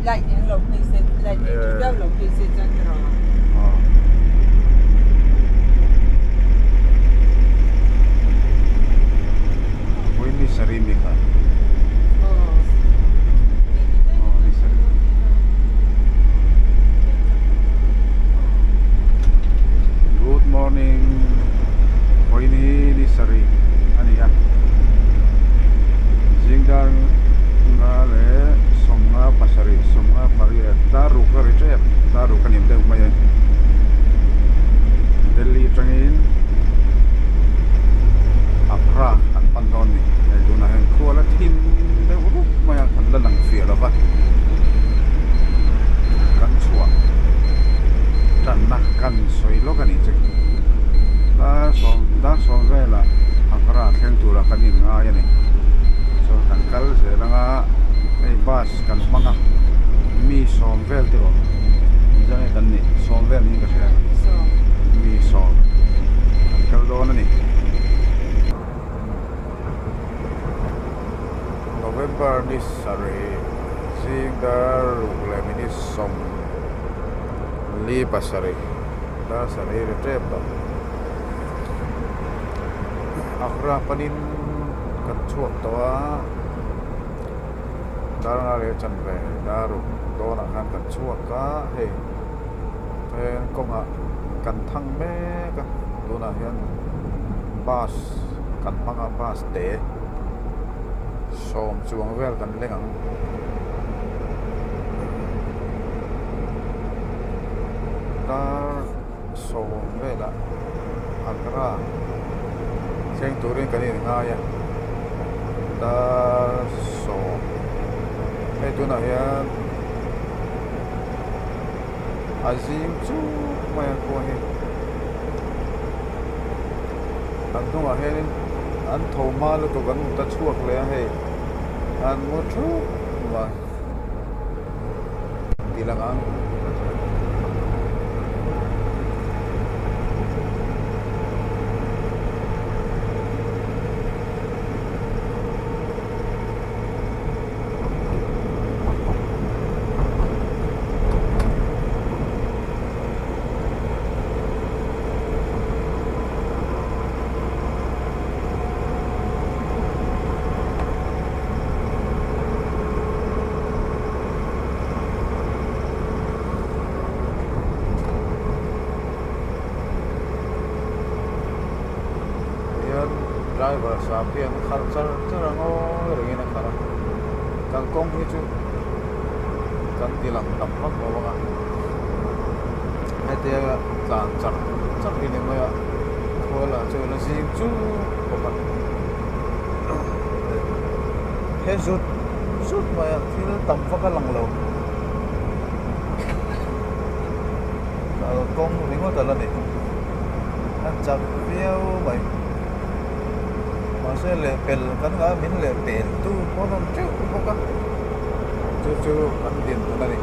Light eng lo phei se light eng tha viau lo phei se chuan ka rawh ang. Vawiin saree mi kha. Good morning vawiin hi ni sarih a ni a zingdar nga leh sawmnga pasarih sawmnga pariat dar ruk a ri tep dar ruk a ni deuh mai a Delhi atangin Agra an pan dawn a ni hei tunah hian khual a thim deuh rup mai a kan la lang fiah lo va kan chhuah tanna kan sawi lawk a nih chu dar sawm dar sawm velah Agra thleng tura kan inngai a ni chuan kan kal zel anga hei bus kan hmang a mi sawm vel te awm engzah nge kan nih sawm vel niin ka hria mi sawm kan kal dawn a ni. November ni sarih zing dar ruk leh minute sawm li pasarih dar sarih ri tep tawh Agra panin kan chhuak tawh a dar nga leh chanve dar ruk dawnah khan kan chhuak a hei heng kawngah kan thang mek a tunah hian bus kan hmang a bus te sawm chuang vel kan leng ang dar sawm velah Agra thleng turin kan inngai a dar sawm hei tunah hian a zing chuk mai a khua hi an hnungah hianin an tho hma lutuk an mut a chhuak leh a hei an mu thup mai ti lang ang. Hian driver sap hian a khalh char char a ngawi rengin a khalh a kalkawng hi chu kan ti lang tam vak lo ang a hetia tlan char char hi ni mai a khua lah chu la zing chuk bawk a he zut zut mai a thil tam vak a lang lo kalkawng ringawt a la ni a chak viau mai mahse lehpel kan ngah a min lehpel tu pawh an awm teuh bawk a chu chu kan dinhmun a ni.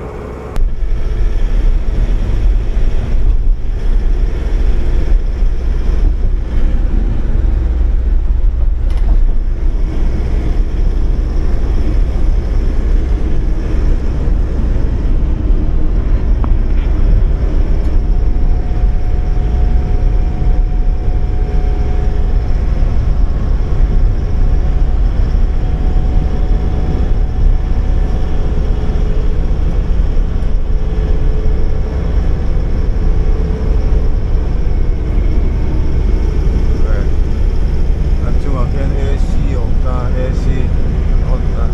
An chungah khian AC a awm ta AC an on ta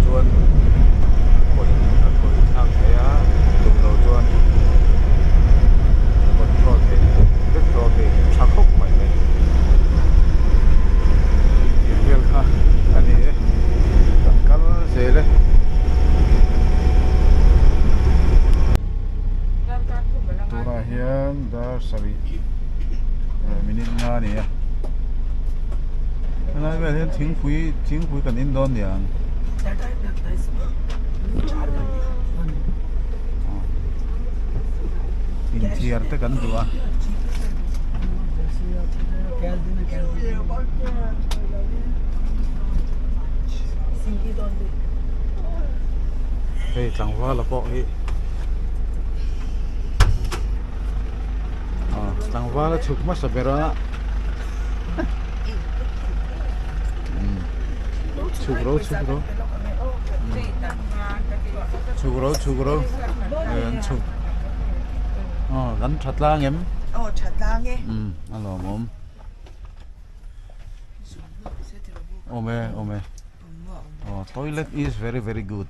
chuan khawih a khawih thlak theih a duh loh chuan control theih vek tawh a hei tha khawp mai mai tih vel kha a ni e kan kal zel e. Tunah hian dar sarih minute nga a ni a helai velah hian thingpui thingpui kan in dawn niang. Inthiar te kan duh a. tlangvala pawh hi aw tlangvala chhuk hmasa ber a chhuk ro chhuk ro chhuk ro chhuk ro an chhuk aw kan tha tlang em aw tha tlang e um a lawmawm awm e awm e aw toilet is very very good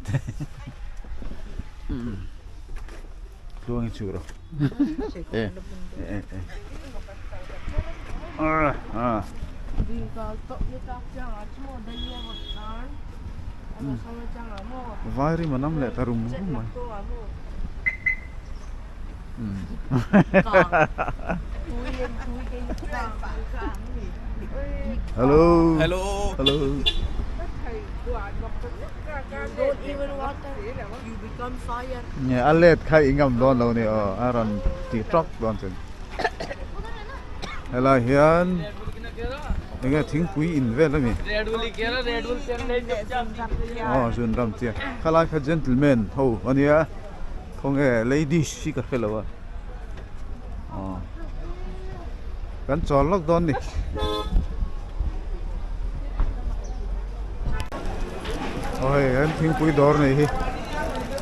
tluang i chhuk ro e e e ah vai rim a nam leh ta rum rum mai Hello. Hello. Hello. Don't even water. You become fire. Nge a let kha i ngam dawn lo ni aw a rawn ti tawk dawn chu. Helai hian enge thingpui in vel ami. Aw zun ram chiah. Khalai kha gentleman ho ania. Khawnge ladies hi ka hre lo a aw kan chawl lawk dawn ni aw hei an thingpui dawr nei hi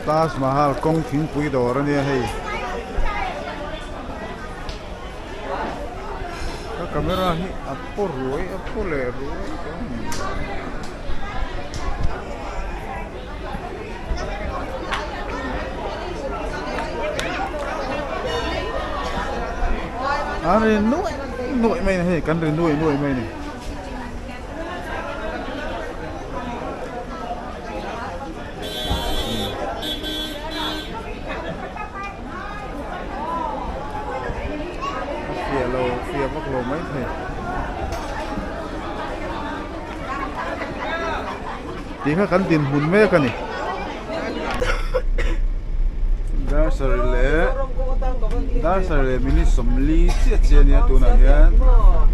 Taj Mahal kawng thingpui dawr ania hei ka camera hi a paw ruai a paw leh ruai tawh a ni. An ri nuaih nuaih mai a ni hei kan ri nuaih nuaih mai a ni. A fiah lo fiah vak lo mai thei. Tih kha kan dinhmun mek a ni. Dar sarih leh dar sarih leh minute sawmli chiah chiah a nia tunah hian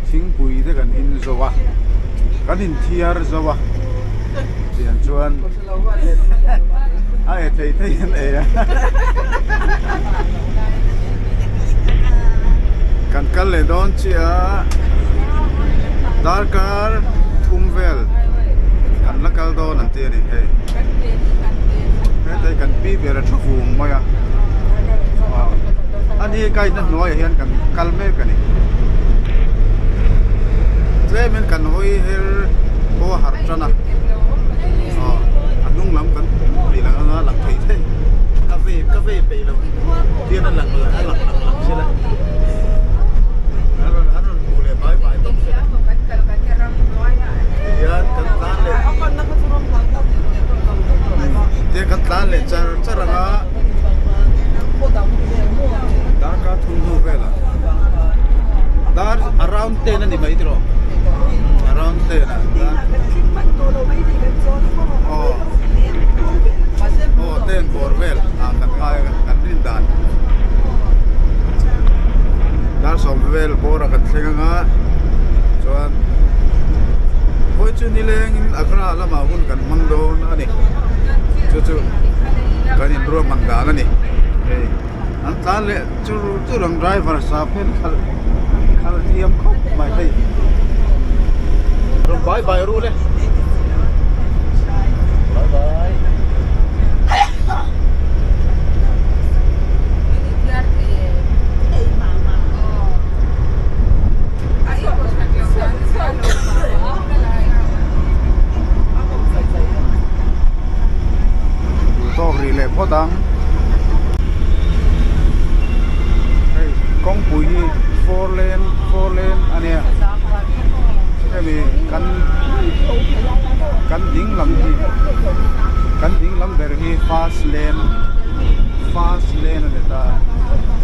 thingpui te kan in zo a kan inthiar zo a tiang chuan a e thei thei an ei a kan kal leh dawn chiah a darkar thum vel kan la kal dawn an ti a ni hei hetlai kan pi ber a thu vung mai a aw ani guide na hnuaiah hian kan kal mek a ni tlemin kan hawi her pawh a harh tan a aw a hnung lam kan tih lang anga lang thei thei ka vei ka vei peih lo tian a lang a lang lang lang sela an rawn an rawn hmuh leh bai bai tawp sela tihian kan tlan leh tihian kan tlan leh char char anga darkar thum hnu velah dar around ten a ni mai tiraw around ten ah aw aw ten bawr vel ah kan ngai a kan rin dan dar sawm vel bawr ah kan thleng anga chuan khawi chu nilengin Agra lamah hun kan hmang dawn a ni chu chu kan inruahman dan a ni hei an tlan leh chu chu lang driver sap hian khalh khalh thiam khawp mai hei rawn bai bai ru le bye bye. Tawk rih leh phawt ang hei kawngpui hi four lane four lane a nia hemi kan kan ding lam hi kan ding lam ber hi fast lane fast lane a ni ta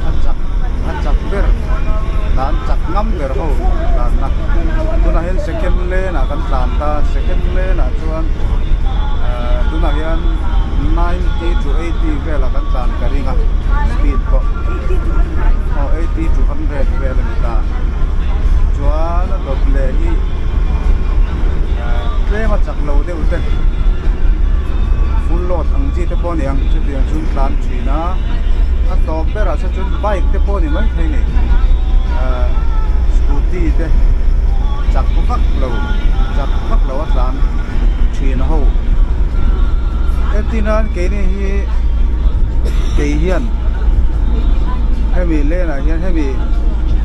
a chak a chak ber tlan chak ngam ber ho tlanna tunah hian second lane ah kan tlan ta second lane ah chuan ahh tunah hian ninety to eighty velah kan tlan ka ring a speed pawh aw eighty to hundred vel a ni ta chuan a dawt leh hi ahh tlem a chak lo deuh te full load ang chi te pawh a ni ang chutiang. Keini hi kei hian hemi lane ah hian hemi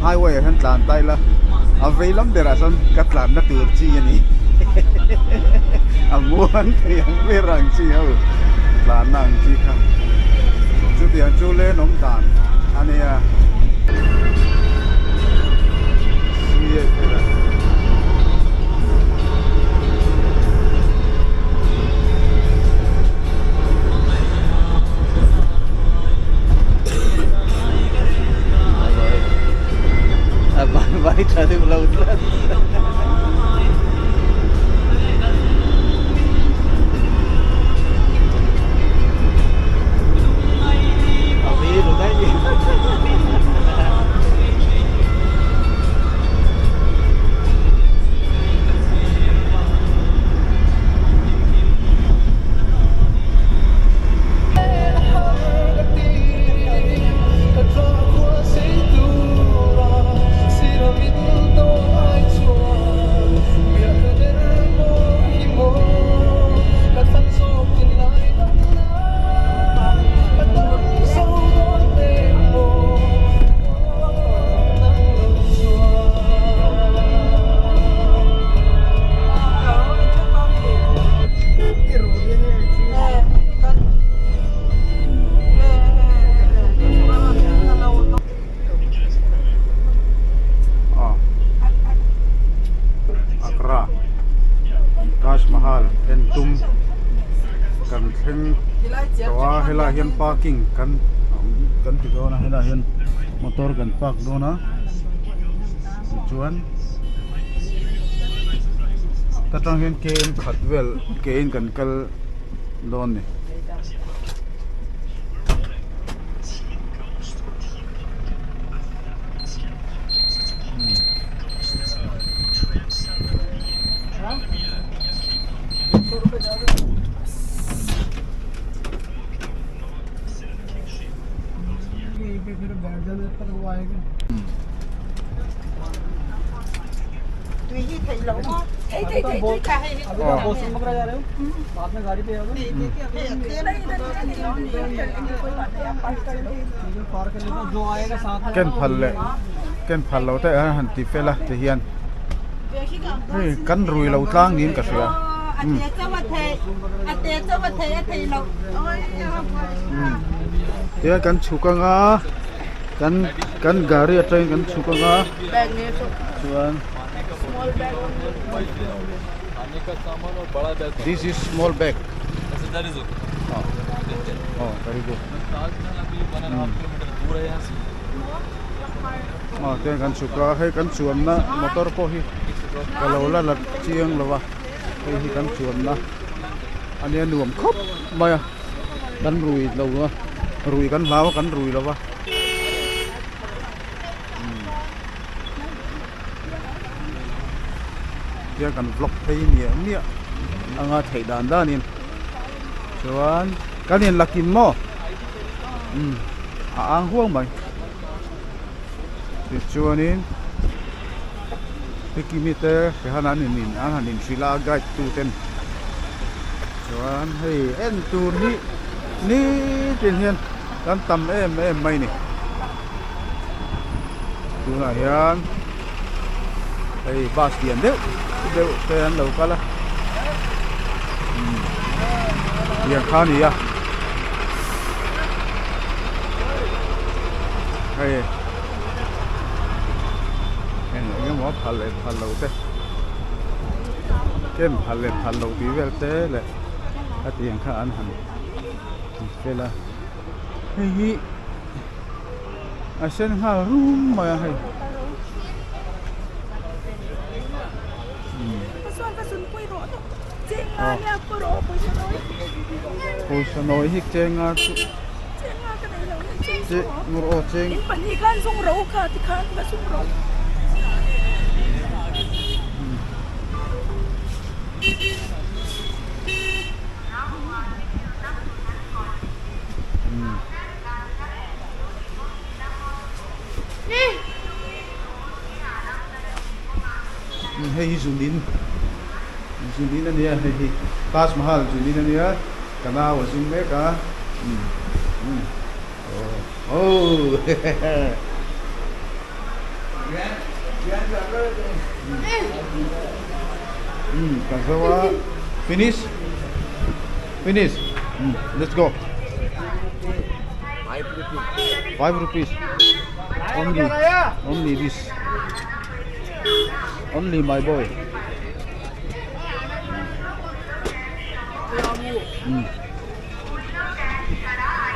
highway ah hian tlan ta ila a vei lam berah sawn ka tlanna tur chi a ni a muan thei ang ber ang chi ho tlanna ang chi kha chutiang chu lane awm dan a nia. Vai tha deuh lo tlat. A vi ru daih. Agra Taj Mahal en tum kan thleng tawh a helaiah hian parking kan kan ti dawn a helaiah hian motor kan park dawn a tichuan ta tang hian km khat vel ke in kan kal dawn a ni. Ken phal leh ken phal lo te an han ti fel a ti hian hei kan rui lo tlang niin ka hria tihian kan chhuk anga kan kan gari atangin kan chhuk anga chuan this is small bag oh very good aw tihian kan chhuk a hei kan chuanna motor pawh hi ka lo la la chiang lo a hei hi kan chuanna a nia nuam khawp mai a kan rui lo a rui kan hlau a kan rui lo a tihian kan vlog phei miah miah anga theih dan danin chuan kan in la kim maw umm a ang huang mai tichuanin hekimi te han an in an han inhrilh a guide tu ten chuan hei en tur hi nitin hian kan tam em em mai a ni tunah hian hei bus lian deuh deuh te an lo kal a tiang kha a ni a hei eng emaw a phal leh phal lo te kem phal leh phal lo tih vel te leh a tiang kha an han ti fel a hei hi a sen nghal rum mai a hei pawisa nawi hi chenga chu aw cheng Hei hi zunin zunin a nia hei hi Taj Mahal zunin a nia. Ka nau a zing mek a. Oh. Kan zo a. Finish. Finish. Let's go. 5 rupees. Only only this. Only my boy.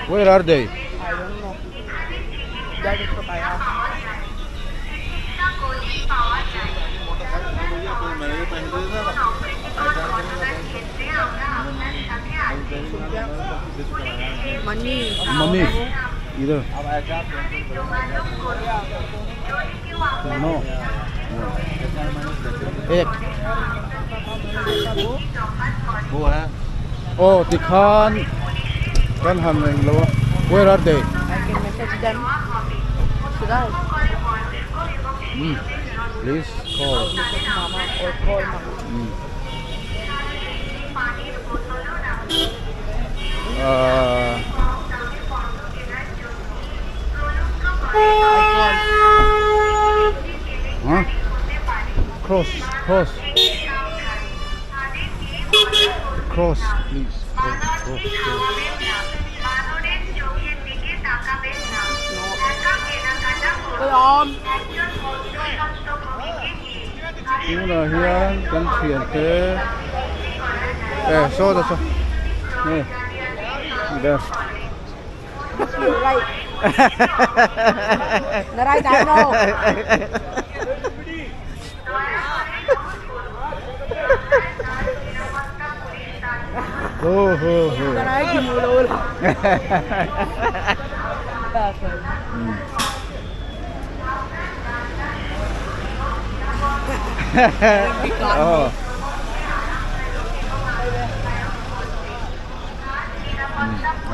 Where are they? I don't know. That is what I asked. Money. Money. Either. No. Ek. Oh, tikhan kan han reng lo a. Where are they? I can message them. Should I? Please call. Message mama or call mama. Huh? Cross, cross. Cross, please. Cross, cross, cross. Tunah hian kan thian te eh saw ta saw nge there. Right. The right I know. Ho ho ho. The right you know. Oh.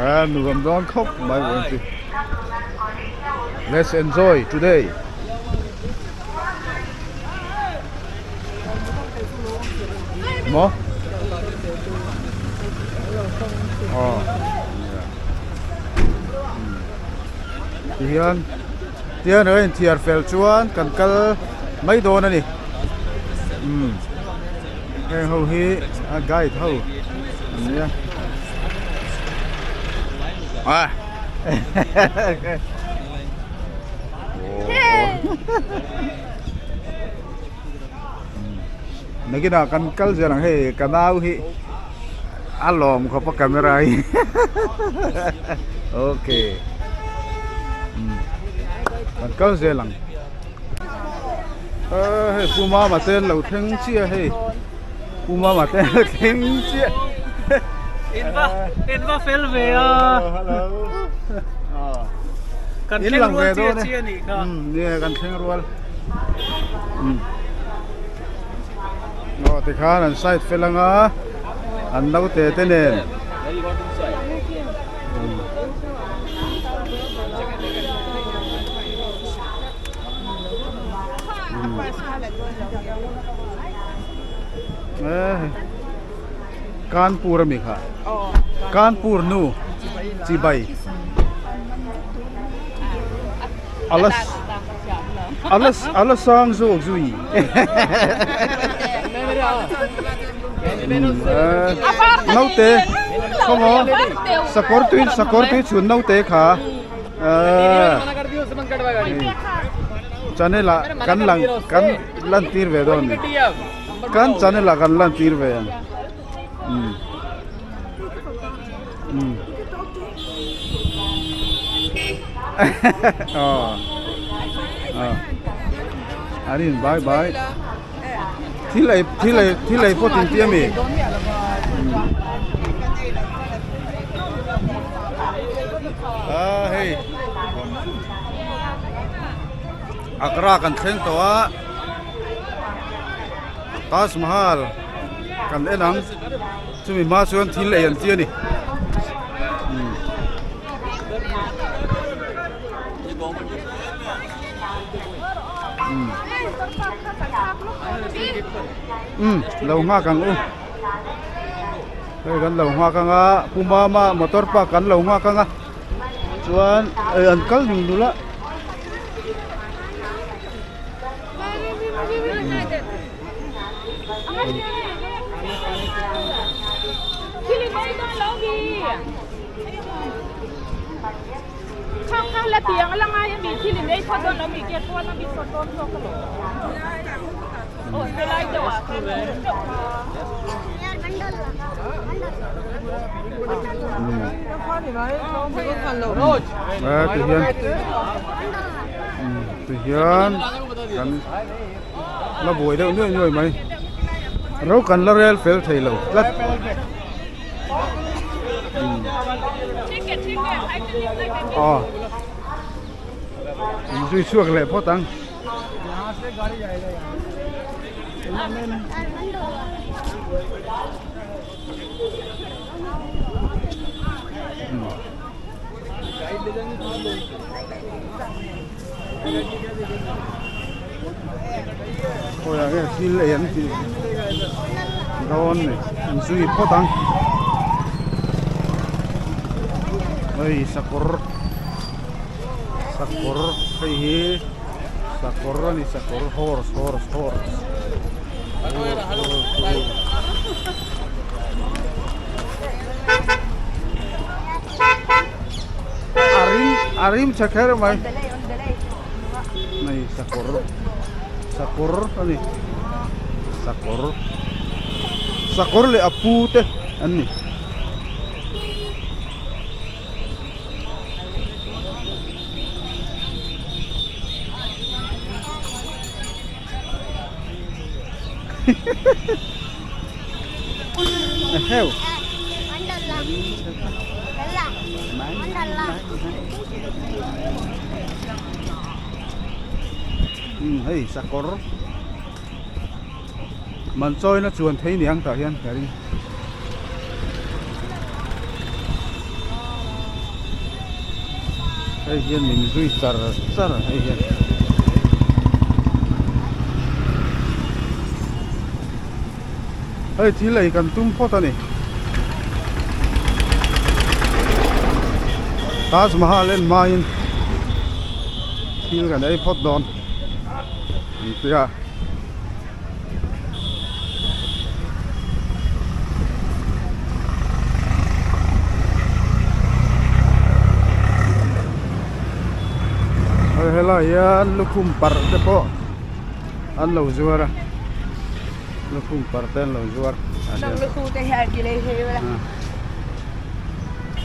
Ah, nuam dawn khawp mai vawiin chu. Let's enjoy today. Maw? Aw. Tihian tihian a inthiar fel chuan kan kal mai dawn a ni. Umm heng ho hi a guide ho an nia. Ah. Nakinah kan kal zel ang hei ka nau hi a lawm khawp a camera hi okay kan kal zel ang ahh hei pu mama te an lo thleng chiah hei pu mama te an lo thleng chiah Inva inva fel ve a hello kan thleng rual chiah chiah anih kha nia kan thleng rual Aw tikhan an side fel anga an naute te nen. Kanpur ami kha Kanpur nu chibai ala ala ala sang zawk zui naute khawmaw sakawr tui sakawr tui chhun naute kha channel ah kan lang kan lan tir ve dawn a ni kan channel ah kan lan tir ve ang umm umm aw aw an in bye bye thil ei thil ei thil ei pawh tinti ami a hei Agra kan thleng tawh a Taj Mahal kan en ang chumi hma chuan thil ei an ti a ni. Umm lo nghak ang u. Hei kan lo nghak anga Pu Mama motor park kan lo nghak anga chuan eh an kal nul nul a. Tihian kan la buai deuh nuai nuai mai ro kan la rel fel thei lo tlat. Aw inzui chhuak leh phawt ang. Khawiah nge thil ei an tih dawn ni inzui phawt ang hei sakawr sakawr hei hi sakawr a ni sakawr horse horse horse horse horse a rim a rim chhe kher mai hei sakawr sakawr a ni sakawr sakawr leh a pu te an ni. Heo. Hei sakawr man chawina chuan thei niang tah hian ka ring. Hei hian min zui char char a hei hian. Hei thil ei kan tum phawt a ni. Taj Mahal en hmain thil kan ei phawt dawn ang tia. Hei helai hian lukhum parh te pawh an lo zuar a lukhum parh te an lo zuar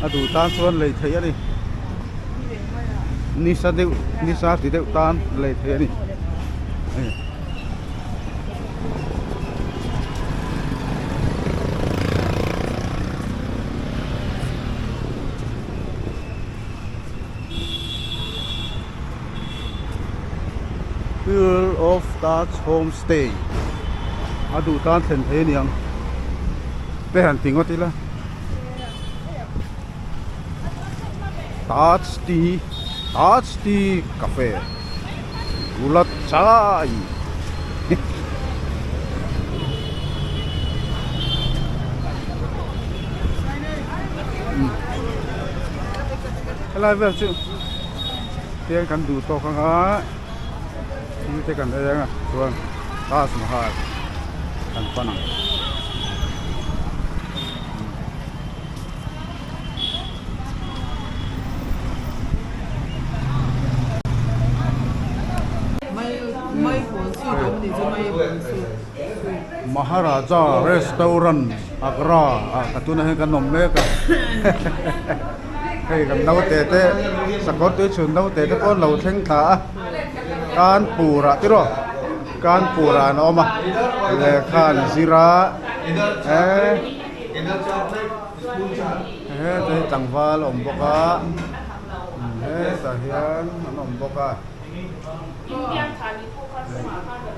a duh tan chuan lei theih a ni nisa deuh nisa ti deuh tan lei theih a ni. Pearl of Taj Homestay a duh tan thlen thei a niang te han ti ngawt ila Taj Tea Taj Tea Cafe. Gula chai helai vel chu tiang kan duh tawk ang a thil te kan ei ang a chuan Taj Mahal kan pan ang. Maharaja Restaurant Agra ah ka tunah hian kan awm mek a hei kan naute te sakawr tui chhun naute te pawh an lo thleng thla a Kanpur ah tiraw Kanpur ah an awm a lehkha an zir a eh. Heta hi tlangval a awm bawk a hetah hian an awm bawk a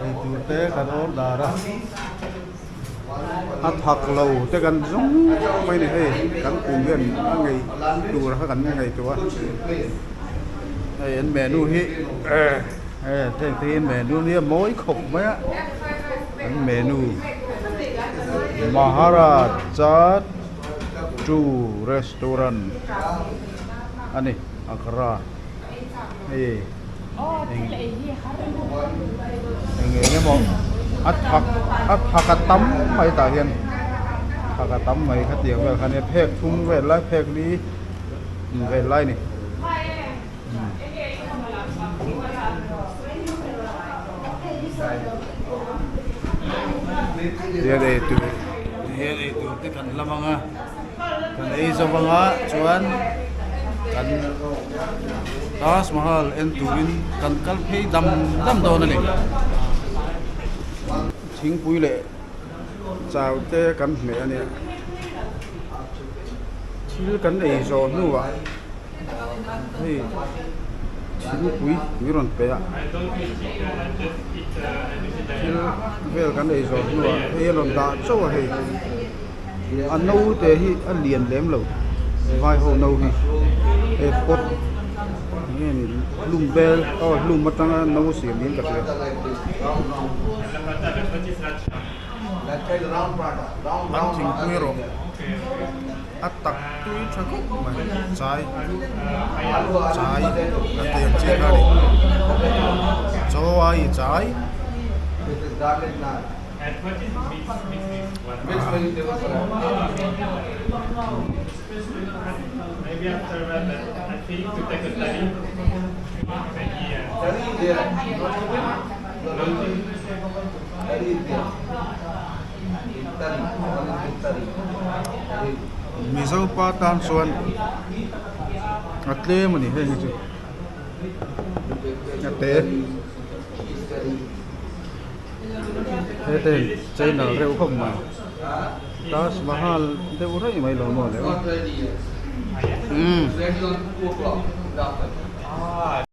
eitur te kan order a a thak lo te kan zawng mai a ni hei kan kum hian a ngei tur kha kan ngaihtuah a hei an menu hi heng te hi menu nia mawi khawp mai a an menu Maharaja. Two restaurant a ni Agra hei eng eng emaw a thak a thak a tam mai tah hian thak a tam mai khatiang vel kha nia phek thum vel lai phek li vel lai a ni. Hian ei tur hian ei tur te kan lam ang a kan ei zo vang a chuan kan Taj Mahal en turin kan kal phei dam dam dawn a ni thingpui leh chau te kan hmeh a nia thil kan ei zawh hnuah. Hei thingpui min rawn pe a thil vel kan ei zawh hnuah hei a rawn dah chauh a hei a no te hi a lian lem lo vai ho no hi hei pot nge ni hlum bel aw hlum atanga no siam niin ka hria. An thingpui erawh a tak tui tha khawp mai chai chai a tih ang chiah kha a ni chaw ai chai Mizo pa tan chuan a tlem a ni heng hi chu a te hete channel reuh khawp mai Taj Mahal deuh raih mai lo maw le aw umm.